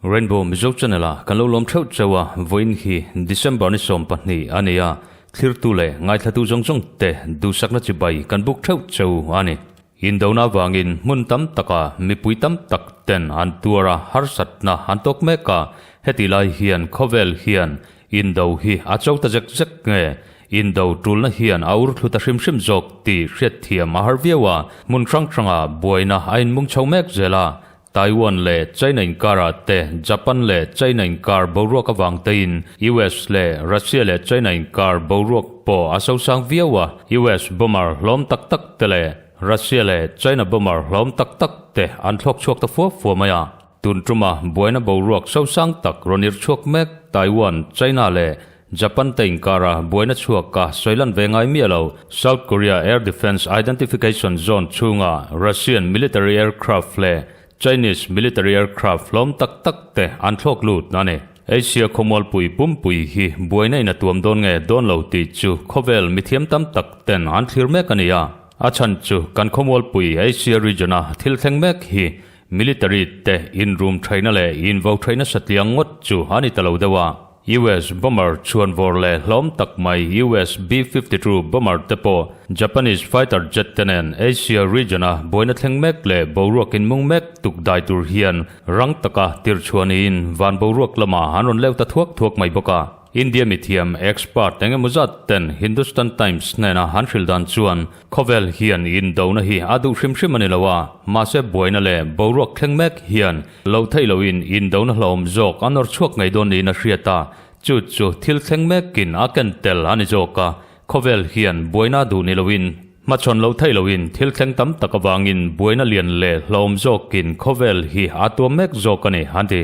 Rainbow Mizo Channel a kan lo lawm theuh cheu a, vawiin hi December ni 12 a ni a, thlirtu leh ngaithlatu zawng zawng te duhsakna chibai kan buk theuh cheu a ni. Indona avangin hmun tam taka mipui tam tak ten an tuar a, harsatna an tawk mek a, heti lai hian khawvel hian Indo hi a cho ta zek zek nge? Indo tulna hian a ur thlu ta hrim hrim zawk tih hriatthiam a har viau a, hmun hrang hranga buaina a inmung chho mek zel a. Taiwan leh China inkarah te, Japan leh China inkar boruak avang tein US leh Russia leh China inkar boruak pawh a sosang viau a, US bomber hlawm tak tak te leh Russia leh China bomber hlawm tak tak te an thlawk chhuak ta fua fua mai a. Tun tuma buaina boruak sosang tak rawn ir chhuak mek Taiwan, China leh Japan te inkara buaina chhuak ka sawi lan ve ngai miah lo. South Korea Air Defence Identification Zone chhunga Russian military aircraft leh Chinese military aircraft hlawm tak tak te an thlawk lut a ni. Asia khawmualpui pumpui hi buaina in a tuam dawn nge dawn lo tih chu khawvel mithiam tam tak ten an thlir mek a ni a. A chhan chu kan khawmualpui Asia region a thil thleng mek hi Military te inrum thaina leh invo thaina satliang ngawt chu a ni ta lo deuh a. US bomber chhuan vawr leh hlawm tak mai US B-52 bomber te pawh Japanese fighter jet te nen Asia region a buaina thleng mek leh boruak inmung mek tuk dai tur hian rang taka tirchhuah niin van boruak lamah an rawn leu ta thuak thuak mai bawk a. India mithiam, expert, eng emaw zat ten Hindustan Times hnena an hrilh dan chuan khawvel hian indona hi a duh hrim hrim a ni lo a, mahse buaina leh boruak thleng mek hian lo theih loin indona hlauhawm zawk a nawr chhuak ngei dawn niin a hriat a, chu chu thil thleng mekin a ken tel a ni zawk a, khawvel hian buaina a duh ni loin hmachhawn lo theih loin thil thleng tam tak avangin buaina lian leh hlauhawm zawkin khawvel hi a tuam mek zawk a ni, an ti.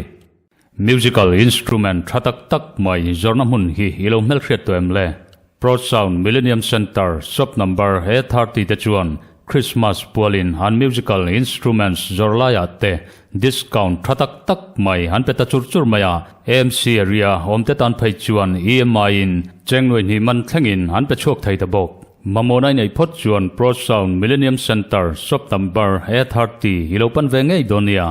Musical instrument tha tak tak mai zawrhna hmun hi i lo hmelhriat tawh em le? Pro Sound Millennium Centre shop number A30 te chuan Christmas pualin an musical instruments zawrh laiah te discount tha tak tak mai an pe ta chur chur mai a, AMC area awmte tan phei chuan EMI in cheng nuai hnih man thlengin an pe chhuak thei ta bawk. Mamawh nei phawt chuan Pro Sound Millennium Centre shop number A30 i lo pan ve ngei dawn nia.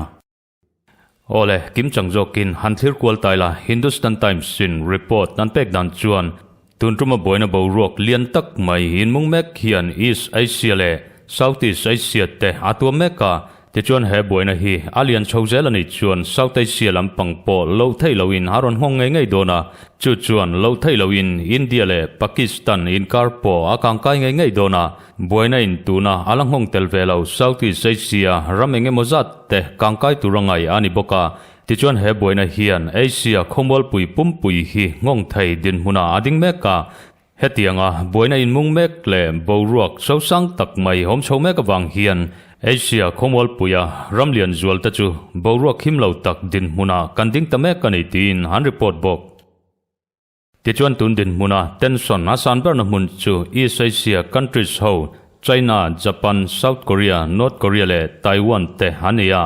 Awle, kim chang zawkin han thlir kual tai la, Hindustan Times in report an pek dan chuan tun tuma buaina boruak lian tak mai inmung mek hian East Asia leh South East Asia te a tuam mek a, tichuan he buaina hi a lian chho zel a nih chuan South Asia lampang pawh loh theih loin a rawn nghawng ngei ngei dawn a, chu chuan loh theih loin India leh Pakistan inkar pawh a kangkai ngei ngei dawn a. Buaina in tuna a la nghawng tel ve lo Southeast Asia ram eng emaw zat te kangkai tur a ngai a ni bawk a, tichuan he buaina hian Asia khawmualpui pumpui hi nghawng thei dinhmunah a ding mek a. Hetianga buaina inmung mek leh boruak sosang tak mai awm chho mek avang hian Asia khawmualpuia ram lian zual te chu boruak him lo tak dinhmunah kan ding ta mek a ni tiin an report bawk. Tichuan tun dinhmuna tension a san berna hmun chu East Asia countries ho China, Japan, South Korea, North Korea leh Taiwan te an ni a.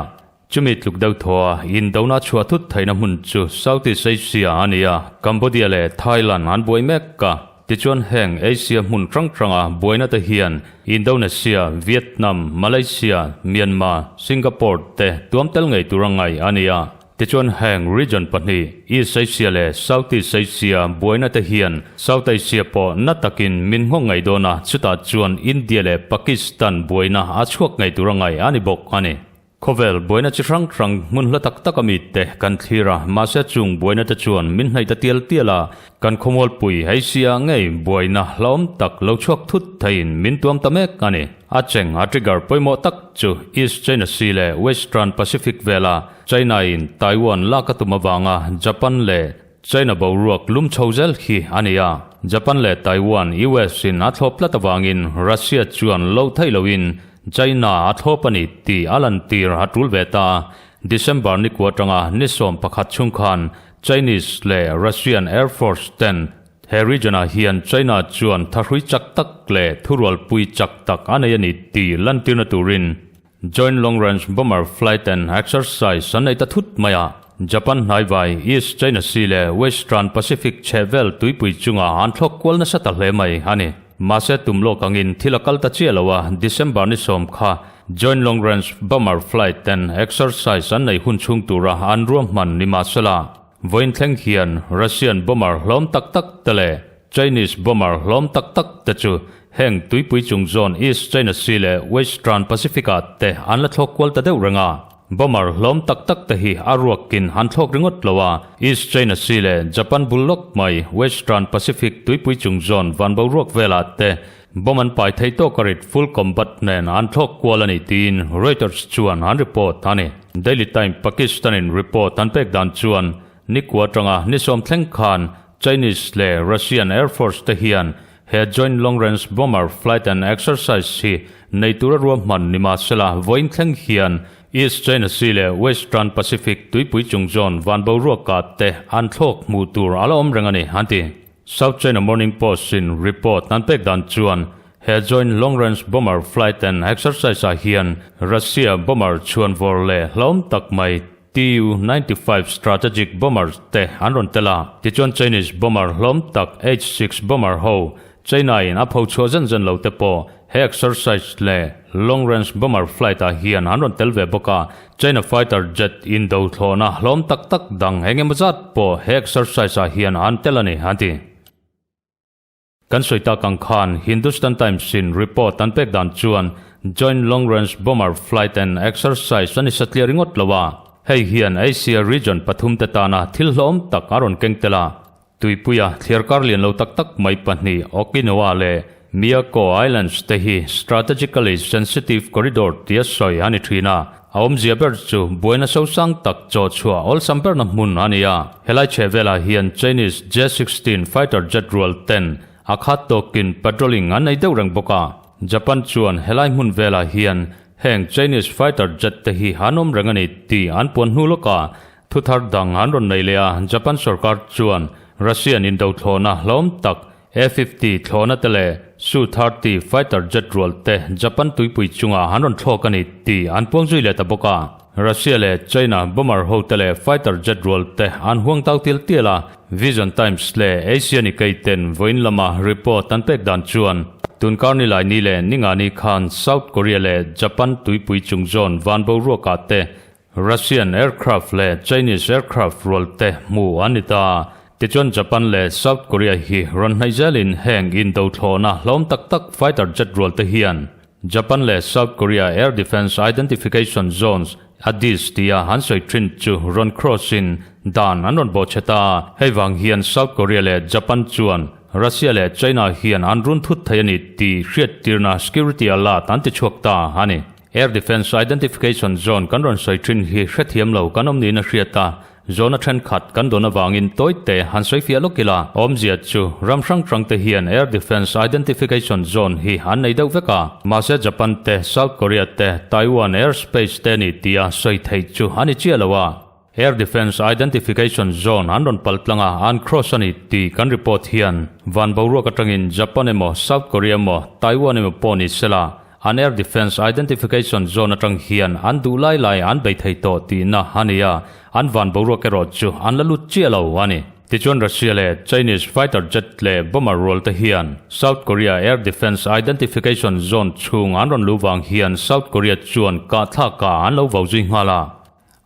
Chumi tluk deuh thaw a indona chhuah thut theihna hmun chu Southeast Asia a ni a, Cambodia leh Thailand an buai mek a. Tichuan heng Asia hmun hrang hranga buaina te hian Indonesia, Vietnam, Malaysia, Myanmar, Singapore te tuam tel ngei tur a ngaih a ni a. Tichuan heng region pahnih, East Asia leh Southeast Asia buaina te hian South Asia pawh na takin min nghawk ngaih dawn a, chutah chuan India leh Pakistan buaina a chhuak ngei tur a ngaih a ni bawk a ni. Khawvel buaina chi hrang hrang hmun hla tak tak a mi te kan thlir a, mahse chung buaina te chuan min hnaih ta tial tial a, kan khawmualpui Asia ngei buaina hlauhawm tak lo chhuak thut theiin min tuam ta mek a ni. A cheng a trigger pawimawh tak chu East China Sea leh Western Pacific vela China in Taiwan lak a tum avanga Japan leh China boruak lum chho zel hi a ni a. Japan leh Taiwan US in a thlawp tlat avangin Russia chuan lo theih loin China a thlawp a ni tih a lantir a tul ve ta. December ni kua atanga ni 11 chhung khan Chinese leh Russian Air Force ten he region ah hian China chuan thahrui chak tak leh thurualpui chak tak a nei a ni tih lantirna turin Joint Long Range Bomber Flight and Exercise an nei ta thut mai a. Japan hnaivai, East China Sea leh Western Pacific chhehvel tuipui chungah an thlawk kual nasa ta hle mai a ni. Mahse tum lawk angin thil a kal ta chiah lo a, December ni sawm kha Joint Long Range Bomber Flight ten exercise an nei hun chhung tura an ruahman ni mahsela, vawiin thleng hian Russian bomber hlawm tak tak te leh Chinese bomber hlawm tak tak te chu heng tuipui chung zawn East China Sea leh Western Pacific ah te an la thlawk kual ta deuh reng a. Bomber hlawm tak tak te hi a ruakin an thlawk ringawt lo a, East China Sea leh Japan bul lawk mai Western Pacific tuipui chung zawn van boruak velah te bomb an pai thei tawk a rit full combat nen an thlawk kual a ni tiin Reuters chuan an report a ni. Daily Time Pakistan in report an pek dan chuan nikua atanga ni sawm thleng khan Chinese leh Russian Air Force te hian he Joint Long Range Bomber Flight and Exercise hi nei tura ruahman ni mahsela vawiin thleng hian East China Sea leh Western Pacific tuipui chung zawn van boruakah te an thlawk hmuh tur a la awm reng a ni, an ti. South China Morning Post in report an pek dan chuan he Joint Long Range Bomber Flight and Exercise ah hian Russia bomber chhuanvawr leh hlauhawm tak mai Tu 95 strategic bomber te an rawn tel a, tichuan Chinese bomber hlawm tak H-6 bomber ho China in a pho chhuah zen zen lo te pawh he exercise leh long range bomber flight ah hian an rawn tel ve bawk a, China fighter jet indo thlawhna hlawm tak tak dang eng emaw zat pawh he exercise ah hian an tel a ni, an ti. Kan sawi tak ang khan Hindustan Times-in report an pek dan chuan Joint Long Range Bomber Flight and Exercise a ni satliah ringawt lo a, hei hian Asia region pathumte tana thil hlawm tak a rawn keng tel a. Tuipuia thliarkar lian lo tak tak mai pahnih Okinawa leh Miyako Islands te hi strategically sensitive corridor tia sawi a ni thin a, A awmzia ber chu buaina sosang tak chaw chhuah awlsam berna hmun a ni a. Helai chhehvelah hian Chinese J-16 fighter jet rual ten a khat tawkin patrolling an nei deuh reng bawk a. Japan chuan helai hmun velah hian heng Chinese fighter jet te hi an awm reng a ni tih an puan hnu lawk a. Thuthar dang an rawn nei leh a, Japan sorkar chuan Russian indothlawhna hlawm tak A-50 thlawhna te leh Su-30 fighter jet rual te Japan tuipui chungah an rawn thlawk a ni tih an puang zui leh ta bawk a. Russia leh China bomber ho te leh fighter jet rual te an huang tau tial tial a, Vision Times leh Asia Nikkei ten vawiin lama report an pek dan chuan tunkar nilai ni leh ningani khan South Korea leh Japan tuipui chung zawn van boruakah te Russian aircraft leh Chinese aircraft rual te hmu an ni ta. Tichuan Japan leh South Korea hi rawn hnaih zelin heng indo thlawhna hlawm tak tak fighter jet rual te hian Japan leh South Korea Air Defense Identification Zones, ADIZ, tia an sawi thin chu rawn cross in dan an rawn bawhchhe ta. Hei vang hian South Korea leh Japan chuan Russia leh China hian an run thut thei a ni tih hriattirna security alert an ti chhuak ta a ni. Air Defence Identification Zone kan rawn sawi thin hi hrethiam lo kan awm niin a hriat a, zone a thenkhat kan dawn avangin tawite han sawi fiah lawk ila. Awmzia chu ram hrang hrang te hian Air Defence Identification Zone hi an nei deuh vek a, mahse Japan te, South Korea te, Taiwan Air Space te ni tia sawi theih chu a ni chiah lo a. Air Defence Identification Zone an rawn pal tlang a, an cross a ni tih kan report hian van boruak atangin Japan emaw, South Korea emaw, Taiwan emaw pawh ni sela, an Air Defence Identification Zone atang hian an duh lai lai an bei thei tawh tihna a ni a, an van boruak erawh chu an la lut chiah lo a ni. Tichuan Russia leh Chinese fighter jet leh bomber rual te hian South Korea Air Defence Identification Zone chhung an rawn luh vang hian South Korea chuan kahthlak ah an lo vau zui nghal a.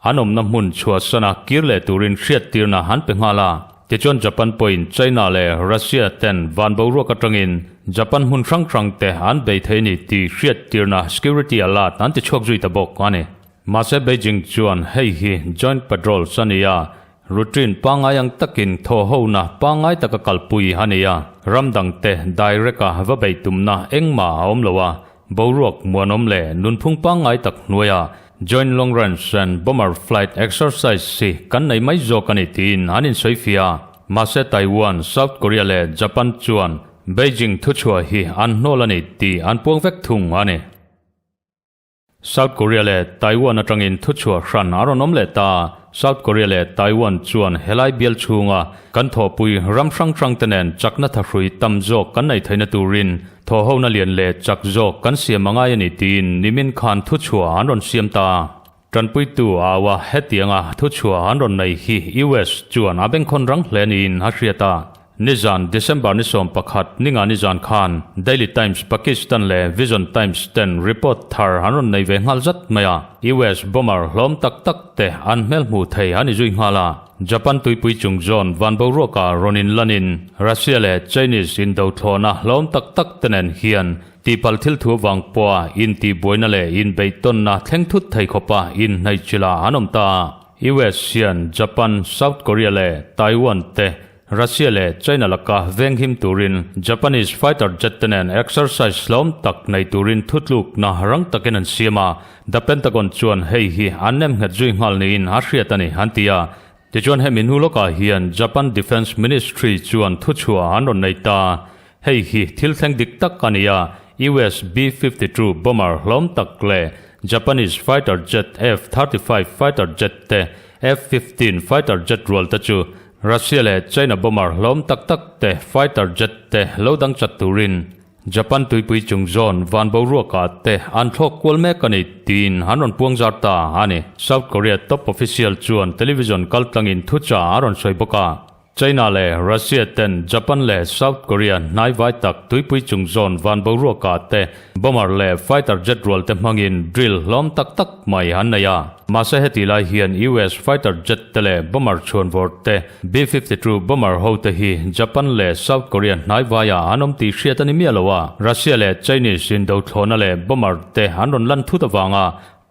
An awmna hmun chhuahsana kir leh turin hriattirna an pe nghal a. Tichuan Japan pawhin China leh Russia ten van boruak atangin Japan hmun hrang hrang te an bei thei ni tih hriattirna security alert an ti chhuak zui ta bawk a ni. Mahse Beijing chuan hei hi joint patrols a ni a, routine pangngai ang takin thawhhona pangngai taka kalpui a ni a, ram dangte direct a va bei tumna engmah a awm lo a, Boruak muanawm leh nunphung pangngai tak hnuaia Joint Long Range and Bomber Flight Exercise hi kan nei mai zawk a ni tiin an insawi fiah a. Mahse Taiwan, South Korea leh Japan chuan Beijing thuchhuah hi an hnawl a ni tih an puang vek thung a ni. South Korea leh Taiwan atangin thuchhuah hran a rawn awm leh ta. South Korea leh Taiwan chuan helai bial chhunga kan thawhpui ram hrang hrangte nen chakna thahrui tam zawk kan nei theihna turin Thawhhona lian leh chak zawk kan siam a ngai a ni tiin nimin khan thuchhuah an rawn siam ta. Tanpuitu au a hetianga thuchhuah an rawn nei hi US chuan a bengkhawn rang hle niin a hriat a. Nizan December ni 11 ninga nizan khan Daily Times Pakistan leh Vision Times ten report thar an rawn nei ve nghal zat mai a. US bomber hlawm tak tak te an hmel hmuh thei a ni zui nghal a. Japan tuipui chung zawn van boruaka rawn inlanin Russia leh Chinese indo thlawhna hlawm tak tak te nen hian tihpalh thil thu avang pawha intihbuaina leh inbeihtawnna thleng thut thei khawpa inhnaihchilh ah an awm ta a. US hian Japan, South Korea leh Taiwan te Russia leh China laka venghim turin Japanese fighter jet te nen exercise hlawm tak nei turin thutlukna rang takin an siam a. The Pentagon chuan hei hi an nem nghet zui nghal niin a hriat a ni, an ti a. Tichuan hemi hnu lawkah hian Japan Defence Ministry chuan thuchhuah an rawn nei ta. Hei hi thil thleng dik tak a ni a, US B-52 bomber hlawm tak leh Japanese fighter jet F-35 fighter jet te F-15 fighter jet rual te chu Russia leh China bomber hlawm tak tak te fighter jet te lo dang chat turin Japan tuipui chung zawn van boruakah te an thlawk kual mek a ni tiin an rawn puang zar ta a ni. South Korea top official chuan television kaltlangin thucha a rawn sawi bawk a. China leh Russia ten Japan leh South Korea hnaivai tak tuipui chung zawn van boruakah te bomber leh fighter jet rual te hmangin drill hlawm tak tak mai an nei a. Mahse heti lai hian US fighter jet te leh bomber chhuanvawr te B-52 bomber ho te hi Japan leh South Korea hnaivaiah an awm tih hriat a ni miah lo a, Russia leh Chinese indo thlawhna leh bomber te an rawn lan thut avanga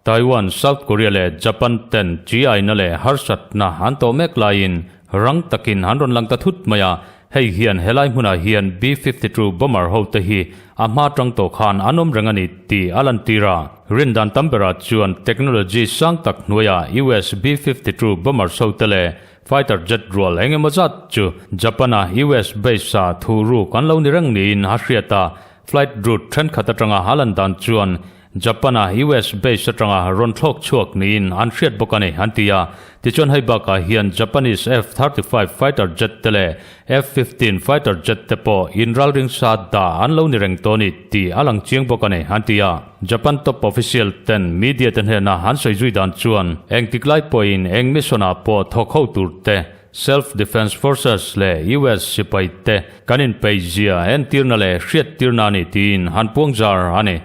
Taiwan, South Korea leh Japan ten chi-aina leh harsatna an tawh mek laiin rang takin an rawn lang ta thut mai a, hei hian helai hmunah hian B-52 bomber ho te hi a hma tang tawh khan an awm reng a ni tih a lantir a. Rindan tam berah chuan technology sang tak hnuaiah US B-52 bombers ho te leh Fighter jet rual eng emaw zat chu Japan-a US base-a thu ruk an lo ni reng niin a hriat a, flight route thenkhat atanga a lan dan chuan Japan-a US base atanga rawn thlawk chhuak niin an hriat bawk a ni, an ti a. Tichuan hei bakah hian Japanese F-35 fighter jet te leh F-15 fighter jet te pawh inralring sa dah an lo ni reng tawh a ni tih a lang chiang bawk a ni, an ti a. Japan top official ten media te hnena an sawi zui dan chuan engtik lai pawhin eng mission ah pawh thawk ho tur te, Self Defense Forces leh US sipai te kan inpeih zia entirna leh hriattirna a ni tiin han puang zar a ni.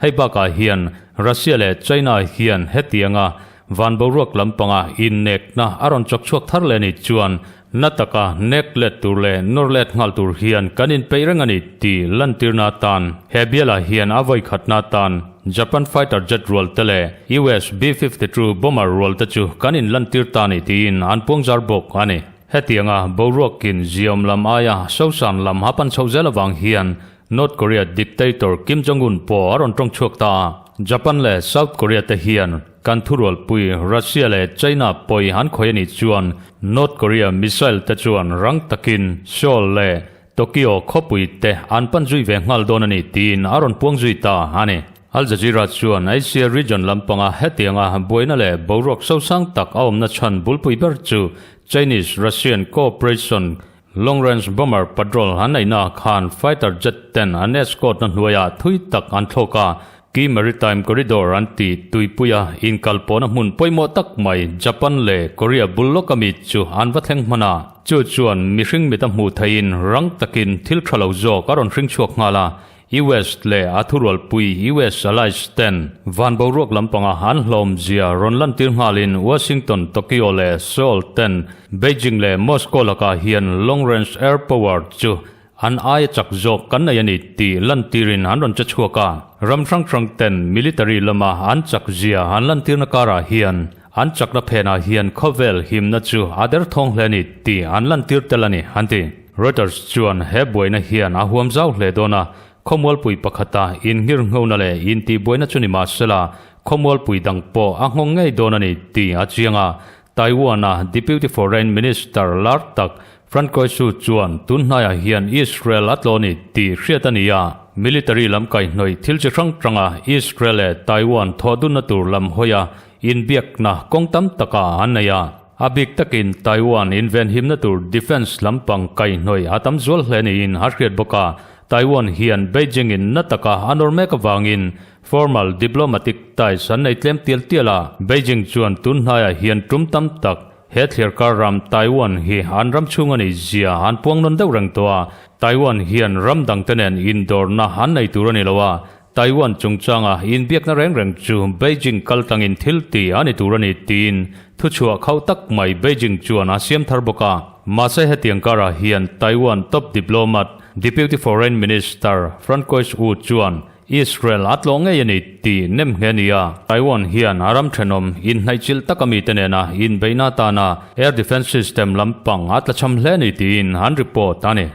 Hei bakah hian Russia leh China hian hetianga van boruak lampanga innekna a rawn chawk chhuak thar leh ni chuan na taka nek let tur leh nawr let nghal tur hian kan inpeih reng a ni tih lantirna atan he bialah hian a vawi khatna atan Japan fighter jet rual te leh US B-52 bomber rual te chu kan inlantir ta ni tiin an puang zar bawk a ni. Hetianga boruakin ziawm lam aia sosan lam a pan chhoh zel avang hian North Korea dictator Kim Jong-un pawh a rawn tawng chhuak ta a, Japan leh South Korea te hian kan thurualpui Russia leh China pawi an khawih a nih chuan North Korea missile te chuan rang takin Seoul leh Tokyo khawpui te an pan zui ve nghal dawn a ni tiin a rawn puang zui ta a ni. Al Jazeera chuan Asia region lampanga hetianga buaina leh boruak sosang tak a awmna chhan bulpui ber chu Chinese-Russian cooperation Long Range Bomber Patrol an neihna khan fighter jet ten an escort na hnuaiah thui tak an thlawk a, Key Maritime Corridor an tih tuipuia inkalpawhna hmun pawimawh tak mai Japan leh Korea bul lawk ami chu an va thleng hman a. Chu chuan mihring mit a hmuh theihin rang takin thil tha lo zawk a rawn hring chhuak nghal a, US leh a thurualpui US allies ten van boruak lampanga an hlawm zia rawn lantir nghalin Washington, Tokyo leh Seoul ten Beijing leh Moscow lakah hian long range air power chu an aia chak zawk kan nei a ni tih lantirin an rawn che chhuak a. Ram hrang hrang ten military lama an chak zia an lantirna karah hian an chakna phenah hian khawvel himna chu a derthawng hle a ni tih an lantir tel a ni, an ti. Reuters chuan he buaina hian a huam zau hle dawn a, khawmualpui pakhata innghirnghona leh intihbuaina chu ni mah sela, khawmualpui dang pawh a nghawng ngei dawn a ni tih a chiang a. Taiwan-a Deputy Foreign Minister lar tak Francois Su chuan tun hnaiah hian Israel a tlaw ni tih hriat a ni a, military lam kaihhnawih thil chi hrang hranga Israel leh Taiwan thawhdunna tur lam hawia inbiakna kawng tam takah an nei a. A bik takin Taiwan invenhimna tur defence lampang kaihhnawih a tam zual hle niin a hriat bawk a. Taiwan hian Beijing in na taka a nawr mek avangin formal diplomatic ties an nei tlem tial tial a. Beijing chuan tun hnaiah hian tum tam tak he thliarkar ram Taiwan hi an ram chhung a nei zia an puang nawn deuh reng tawh a. Taiwan hian ram dangte nen indawrna an nei tur a ni lo a, Taiwan chungchanga inbiakna reng reng chu Beijing kal tlangin thil ti a ni tur a ni tiin thuchhuah khauh tak mai Beijing chuan a siam thar bawk a. Mahse hetiang karah hian Taiwan top diplomat Deputy Foreign Minister Francois Wu chuan Israel a tlawh ngei a ni tih nem nghe a ni a. Taiwan hian a ram thenawm inhnaihchilh taka mite nena inbeihna atana air defence system lampang a tlachham hle a ni tiin an report a ni.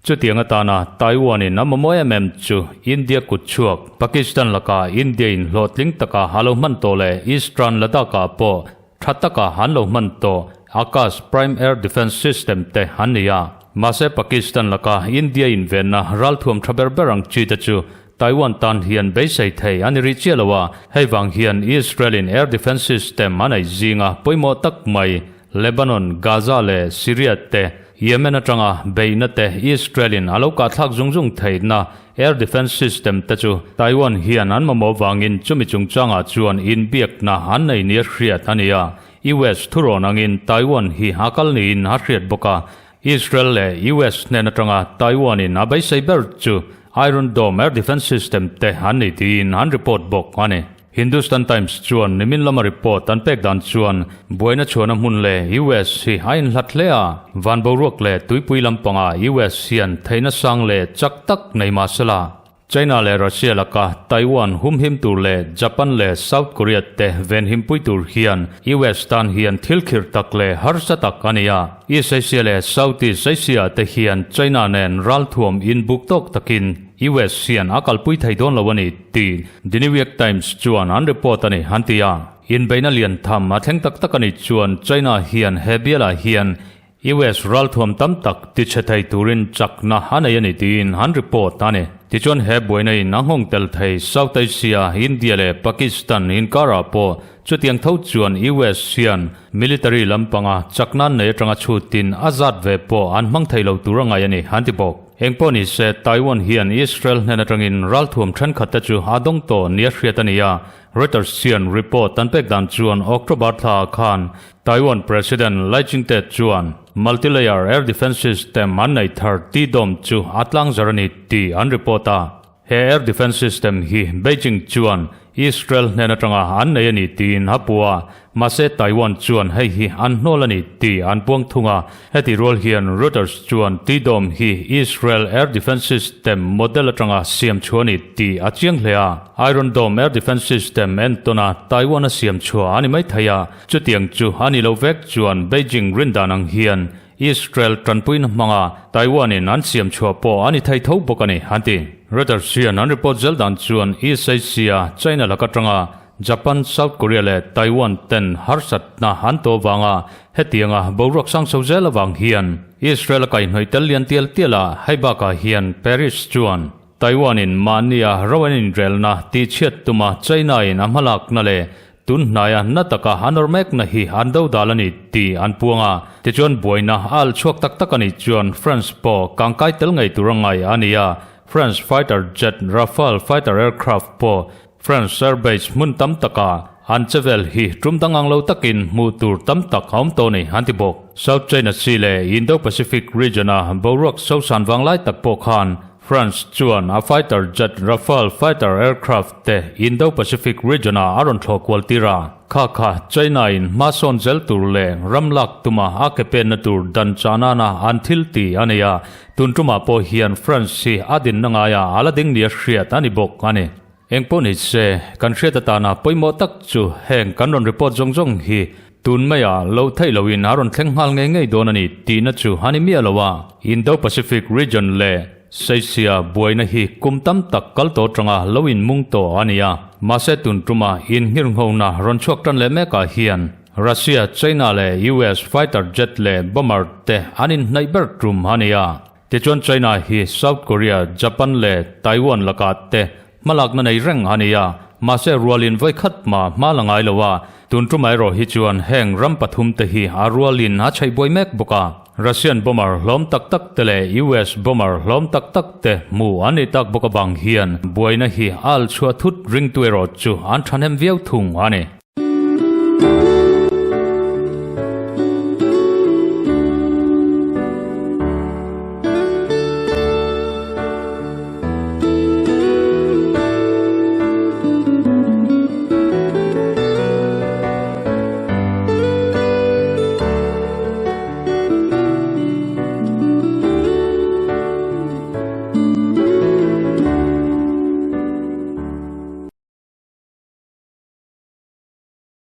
Chutiang atana Taiwan-in a mamawh em em chu India kut chhuak, Pakistan lakah India-in hlawhtling taka a lo hman tawh leh Eastern Ladakh-ah pawh tha taka an lo hman tawh Akash Prime Air Defence System te an ni a. Mahse Pakistan laka India invenna ralthuam tha ber ber ang chi te chu Taiwan tan hian beisei thei a ni rih chiah lo a, hei vang hian Israel-in air defence system a neih zinga pawimawh tak mai Lebanon, Gaza leh Syria te, Yemen atanga beihna te Israel-in a lo kahthlak zung zung theihna air defence system te chu Taiwan hian an mamawh vangin chumi chungchangah chuan inbiakna an nei nia hriat a ni a. US thurawn angin Taiwan hi a kal niin a hriat bawk a, Israel leh US hnen atanga Taiwan-in a beisei ber chu Iron Dome air defence system te an ni tiin an report bawk a ni. Hindustan Times chuan nimin lama report an pek dan chuan buaina chhuahna hmun leh US hi a inhlat hle a, van boruak leh tuipui lampanga US hian theihna sang leh chak tak nei mah sela, China leh Russia laka Taiwan humhim tur leh Japan leh South Korea te venhimpui tur hian US tan hian thil khirh tak leh harsa tak a ni a. East Asia leh South East Asia te hian China nen ralthuam inbuk tawk takin US hian a kalpui thei dawn lo a ni tih The New York Times chuan an report a ni an ti a. Inbeihna lian tham a thleng tak tak a nih chuan China hian he bialah hian US ralthuam tam tak tichhe thei turin chakna a nei a ni tiin an report a ni. Tichuan he buaina in a nghawng tel thei South Asia, India leh Pakistan inkarah pawh chutiang tho chuan US hian military lampanga chakna an nei atanga chhutin a zat ve pawh an hmang thei lo tur a ngai a ni an ti bawk. Engpawh ni se Taiwan hian Israel hnen atangin ralthuam thenkhat te chu a dawng tawh nia hriat a ni a, Reuters hian report an pek dan chuan October thla ah khan Taiwan President Lai Ching-te chuan multi-layer air defense system an nei thar T-Dome chu a tlangzar a ni tih an report a. He air defense system hi Beijing chuan Israel hnen atanga an nei a ni tiin a pu a, mahse Taiwan chuan hei hi an hnawl a ni tih an puang thung a. Heti rual hian Reuters chuan T-Dome hi Israel air defense system model atanga siam chhuah a ni tih a chiang hle a. Iron Dome air defense system entawna Taiwan a siam chhuah a ni mai thei a. Chutiang chu a ni lo vek chuan Beijing rindan ang hian Israel tanpuina hmanga Taiwan-in an siam chhuah pawh a ni thei tho bawk a ni, an ti. Reuters hian an report zel dan chuan East Asia, China laka tanga Japan, South Korea leh Taiwan ten harsatna an tawh avanga hetianga boruak sang chho zel avang hian Israel a kaihhnawih tel lian tial tial a, hei bakah hian Paris chuan Taiwan-in mahnia ro an inrelna tihchhiat tuma China-in a hmalakna leh tun hnaia na taka an awrh mekna hi an dodal a ni tih an puang a. Tichuan buaina a alh chhuak tak tak a nih chuan France pawh kangkai tel ngei tur a ngai a ni a, France fighter jet Rafale fighter aircraft pawh France airbase hmun tam takah an che vel hi tum dang ang lo takin hmuh tur tam tak a awm tawh a ni an ti bawk. South China Sea leh Indo-Pacific region-a boruak sosan vanglai tak pawh khan France chuan a fighter jet Rafale fighter aircraft te Indo-Pacific region-ah a rawn thlawh kual tir a. Kha kha China-in hma sawn zel tur leh ram lak tuma a ke penna tur dan chanana an thil ti a nei a, tun tumah pawh hian France hi a dinna ngaia a la ding nia hriat a ni bawk a ni. Engpawh ni se, kan hriat atana pawimawh tak chu heng kan rawn report zawng zawng hi tun maiah lo theih loin a rawn thleng nghal ngei ngei dawn a ni tihna chu a ni miah lo a. Indo-Pacific region leh Saisia buaina hi kum tam tak kal tawh atanga lo inmung tawh a ni a. Mahse tun tuma inngirnghona rawn chhuak tan leh mekah hian Russia, China leh US fighter jet leh bomber te an inhnaih ber tum a ni a. Tichuan China hi South Korea, Japan leh Taiwan lakah te hmalakna nei reng a ni a, mahse rualin vawikhat mah hma la ngai lo a, tun tumah erawh hi chuan heng ram pathum te hi a rualin a chheih buai mek bawk a. Russian bomber hlawm tak tak te leh US bomber hlawm tak tak te hmuh an nih tak bawk avang hian buaina hi a alchhuah thut ringtu erawh chu an thahnem viau thung a ni.